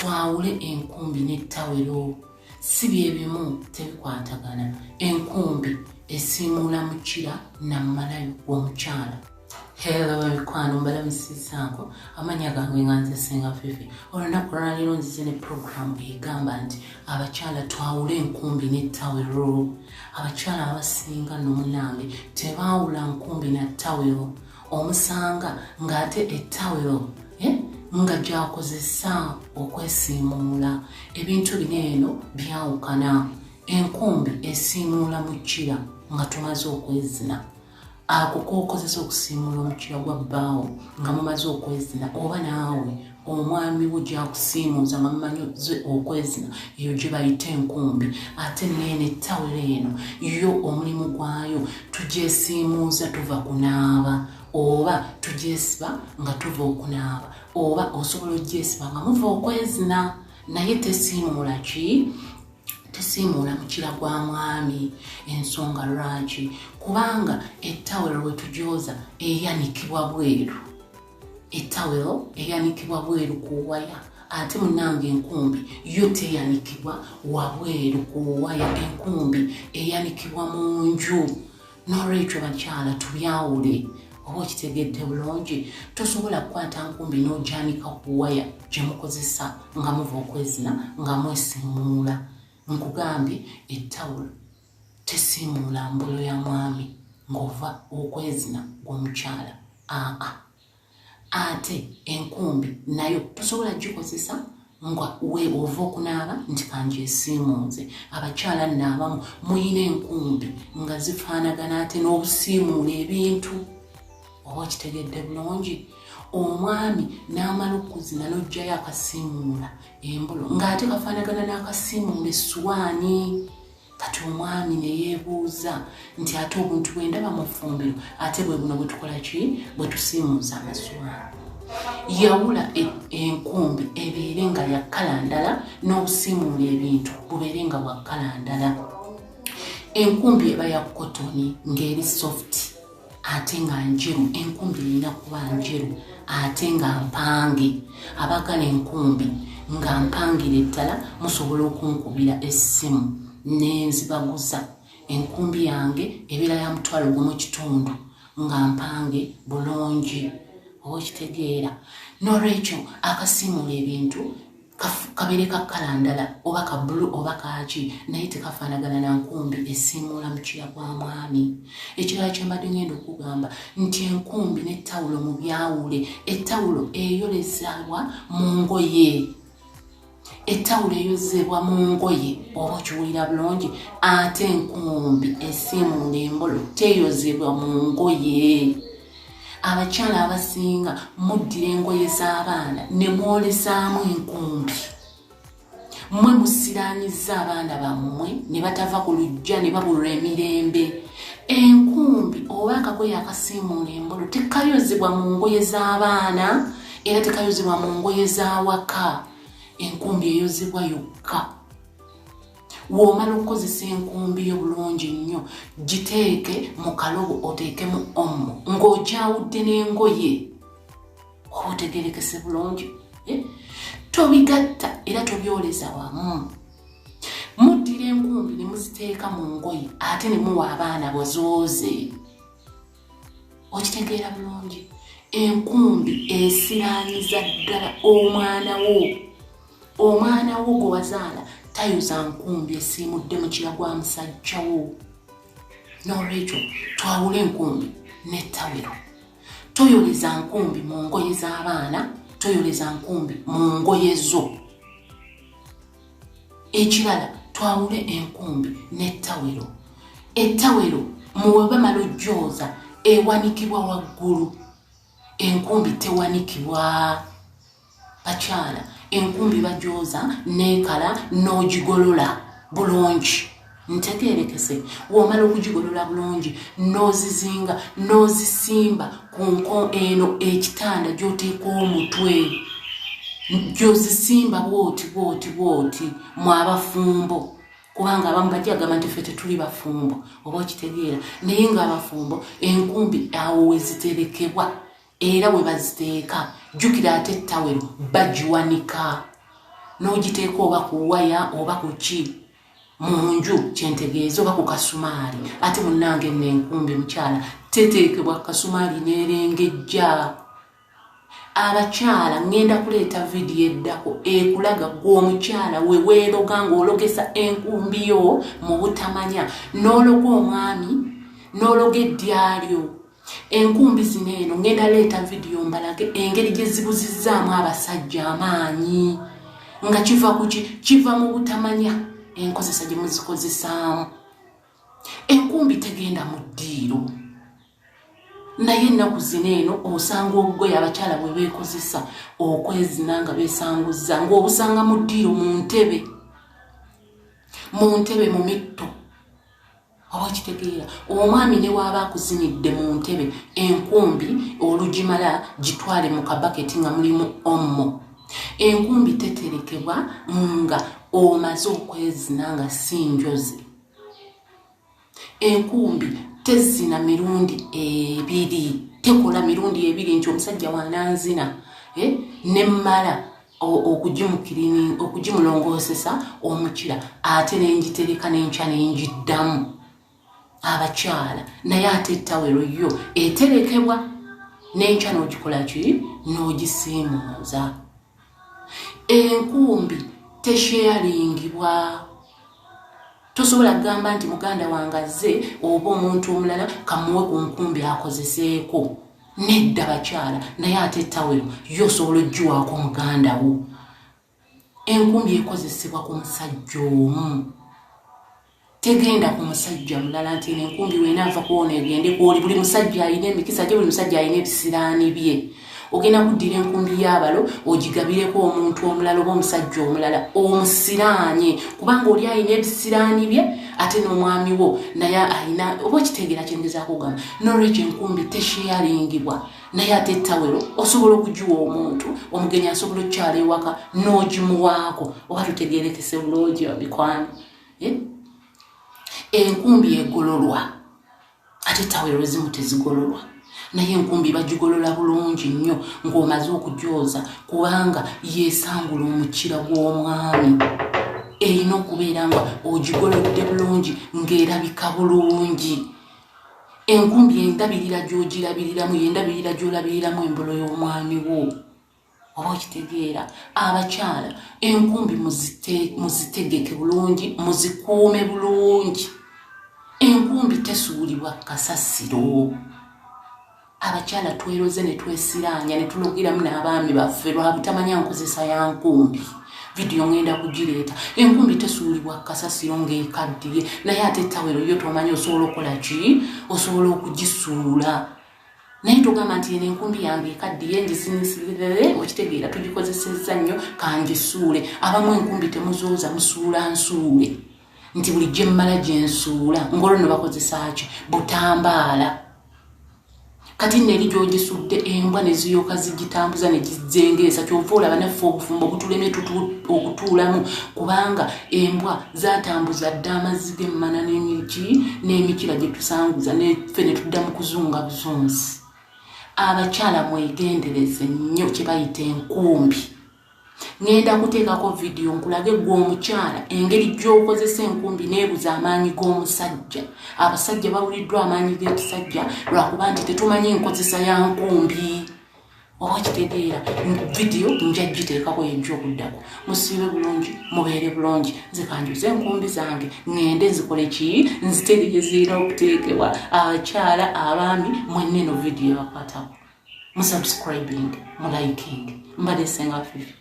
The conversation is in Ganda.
Twawule enkumbi n'ettawero, si bye bimu, tebikwatagana. Enkumbi esiimuula mukira nammalayo gw'omukyala. Hello emikwano, mbalamusizaako. Amanya gange nga nze Senga Fifi. Olunaku lwaliro nzize ne puroguramu egamba nti abakyala twawule enkumbi n'ettawero. Abakyala abasinga nomunange tebaawula nkumbi na ttawero. Omusanga ng'ate ettawero nga gyakozesa okwesiimuula. Ebintu bino eno byawukana. Enkumbi esiimuula mukira nga tumaze okwezina. Ako kokozesa okusiimuula omukira gwa bbaawo nga mumaze okwezina, oba naawe omwami wo gyakusiimuuza nga mumaze okwezina, eyo gye bayita enkumbi. Ate neeno ettawero eno yo omulimu gwayo tugyesiimuuza tuva kunaaba, oba tugyesiba nga tuva okunaaba, oba osobola ogyesiba nga muva okwezina, naye tesiimuula ki? Tesiimuula mukira gwa mwami. Ensonga lwaki? Kubanga ettawero bwe tugyoza eyanikibwa bweru, ettawero eyanikibwa bweru ku waya, ate munange enkumbi yo teyanikibwa wabweru ku waya, enkumbi eyanikibwa mu nju. N'olwekyo bakyala tubyawule. Oba okitegedde bulungi? Tosobola kukwata nkumbi n'ogyanika ku waya gye mukozesa nga muva okwezina nga mwesiimuula. Nkugambye, ettawulo tesiimuula mbolo ya mwami ng'ova okwezina gw'omukyala, aa. Ate enkumbi nayo tosobola gikozesa nga we ova okunaaba nti kangyesiimuuze. Abakyala nno abamu muyina enkumbi nga zifaanagana ate n'obusiimuula ebintu. Oba okitegedde bulungi? Omwami n'amala okuzina n'ojjayo akasiimuula embolo ng'ate kafaanagana n'akasiimuula essuwaani. Kati omwami ne yeebuuza nti ate obuntu bwe ndaba mu ffumbiro ate bwe buno bwe tukola ki, bwe tusiimuuza amasuwaani? Yawula enkumbi ebeere nga ya kkala ndala, n'obusiimuula ebintu bubeere nga bwa kkala ndala. Enkumbi eba ya kotoni ng'eri soft ate nga njeru. Enkumbi erina kuba njeru ate nga mpange. Abaagala enkumbi nga mpangire ddala musobola okunkubira essimu nenzibaguza. Enkumbi yange ebeera ya 15,000 nga mpange bulungi. Oba okitegeera? N'olwekyo akasiimuula ebintu kabeere ka kkala ndala, oba ka bbulu oba kaki, naye tekafaanagana na nkumbi esiimuula mukira gwa mwami. Ekirala kyembadde ngenda okugamba nti enkumbi n'ettawulo mu byawule. Ettawulo eyolezebwa mu ngoye, ettawulo eyozebwa mu ngoye. Oba okiwulira bulungi? Ate enkumbi esiimuula embolo teyozebwa mu ngoye. Abakyala abasinga muddira engoye z'abaana ne mwolesaamu enkumbi. Mmwe musiraanyizza abaana bammwe ne batava ku luggya ne babulwa emirembe. Enkumbi oba akagoye akasiimuula embolo tekayozebwa mu ngoye z'abaana, era tekayozebwa mu ngoye z'awaka. Enkumbi eyozebwa yokka. W'omala okukozesa enkumbi yo bulungi nnyo, giteeke mu kalobo, oteekemu Omo ng'ogyawudde n'engoye. Oba otegerekese bulungi? Tobigatta era tobyoleza wamu. Muddira enkumbi ne muziteeka mu ngoye ate ne muwa abaana bazooze. Okitegeera bulungi? Enkumbi esiraaniza ddala omwana wo. Omwana wo gwe wazaala tayoza nkumbi esiimudde mukira gwa musajja wo. N'olwekyo twawule enkumbi n'ettawero. Toyoleza nkumbi mu ngoye z'abaana, toyoleza nkumbi mu ngoye zo. Ekirala, twawule enkumbi n'ettawero. Ettawero muwe bamala ojjooza ewanikibwa waggulu, enkumbi tewanikibwa. Bakyala, enkumbi bajooza neekala n'ogigolola bulungi. Ntegerekese? W'omala okugigolola bulungi n'ozizinga n'ozisimba ku nko eno ekitanda gy'oteeka omutwe, gy'ozisimba bwoti bwoti bwoti. Mu abafumbo, kubanga abamu bajja agamba nti ffe tetuli bafumbo, oba okitegeera? Naye ng'abafumbo enkumbi awo we ziterekebwa era we baziteeka. Jjukira ate ettawero bagiwanika. N'ogiteeka oba ku waya oba ku ki mu nju, kyentegeeza oba ku kasumaali. Ate munnange nno enkumbi mukyala teteekebwa kasumaali n'erengejja. Abakyala, ŋŋenda kuleeta vidiyo eddako ekulaga gwe omukyala we weeroga ng'ologesa enkumbi yo mu butamanya, n'ologa omwami, n'ologa eddya lyo. Enkumbi zino eno ŋŋenda leeta vidiyo mbalage engeri gye zibuzizzaamu abasajja amaanyi, nga kiva kuki? Kiva mu butamanya enkozesa gye muzikozesaamu. Enkumbi tegenda mu ddiiro, naye ennaku zino eno osanga obugoye abakyala bwe beekozesa okwezina nga beesanguza ng'obusanga mu ddiiro, mu ntebe, mu ntebe, mu mitto. Oba okitegeera, omwami ne waaba akuzinidde mu ntebe, enkumbi olugimala gitwale mu kabaketi nga mulimu Omo. Enkumbi teterekebwa nga omaze okwezina nga si njozi. Enkumbi tezina mirundi ebiri, tekola mirundi ebiri nti omusajja wananzina nemmala okugimulongoosesa omukira ate nenjitereka nenkya nenjiddamu. Abakyala, naye ate ettawero yo eterekebwa nenkya n'ogikola ki? N'ogisiimuuza. Enkumbi tesharingibwa. Tosobola kugamba nti muganda wange azze oba omuntu omulala, kamuwe ku nkumbi akozeseeko. Nedda bakyala, naye ate ettawero yo osobola ogiwaako muganda wo. Enkumbi ekozesebwa ku musajja omu, tegenda ku musajja mulala nti eno enkumbi wenaava kuwona egende kwoli. Buli musajja alina emikisa gye, buli musajja alina ebisiraani bye. Ogenda kuddira enkumbi y'abalo ogigabireko omuntu omulala oba omusajja omulala omusiraanye, kubanga oli alina ebisiraani bye ate n'omwami wo naye alina. Oba okitegeera kyengezaako okugamba? Nolwekyo enkumbi tesharingibwa, naye ate ettawero osobola okugiwa omuntu omugenyi, asobola okukyala ewaka n'ogimuwaako. Oba tutegerekese bulungi, mikwano? Eh? Enkumbi egololwa, ate tawero ezimu tezigololwa, naye enkumbi bagigolola bulungi nnyo ng'omaze okugyoza, kubanga yeesangula omukira gw'omwami. Erina okubeera nga ogigolodde bulungi, ng'erabika bulungi. Enkumbi endabirira gy'ogirabiriramu yendabirira gy'olabiriramu embolo y'omwami wo. Oba okitegeera? Abakyala, enkumbi muzitegeke bulungi, muzikuume bulungi. Enkumbi tesuulibwa kasasiro. Abakyala tweroze ne twesiraanya ne tulogeramu n'abaami baffe lwa butamanya nkozesa ya nkumbi. Vidiyo ngenda kugireeta. Enkumbi tesuulibwa kasasiro ng'ekaddiye, naye ate ettawero yo tomanyi osobola okukola ki, osobola okugisuula. Naye togamba nti eno enkumbi yange ekaddiye, ngizinisirere, okitegeera, tugikozesezza nnyo, kangisuule. Abamu enkumbi temuzooza, musuula nsuule nti buli gyemmala gyensuula. Ngolwo no bakozesa ki? Butambaala. Kati nno eri gyogisudde, embwa ne ziyooka zigitambuza ne gizengeesa. Kyova olaba naffe obufumbo butulemye okutuulamu, kubanga embwa zatambuza dda amazzi g'emmana n'emiki n'emikira gye tusanguza, neffe ne tudda mu kuzunga buzunzi. Abakyala, mwegendereze nnyo kye bayita enkumbi. Ŋŋenda kuteekako vidiyo nkulage gwe omukyala engeri gy'okozesa enkumbi neebuza amaanyi g'omusajja. Abasajja bawuliddwa amaanyi g'ekisajja lwakuba nti tetumanyi enkozesa ya nkumbi. Oba okitegeera? Vidiyo nja giteekako yejja okuddako. Musiibe bulungi, mubeere bulungi. Nze kanjuze enkumbi zange, ŋŋende nzikole ki, nziteeke gye zirina okuteekebwa. Abakyala, abaami, mwenna eno vidiyo ebakwatako. Musubscribing, muliking. Mbadde Senga Fifi.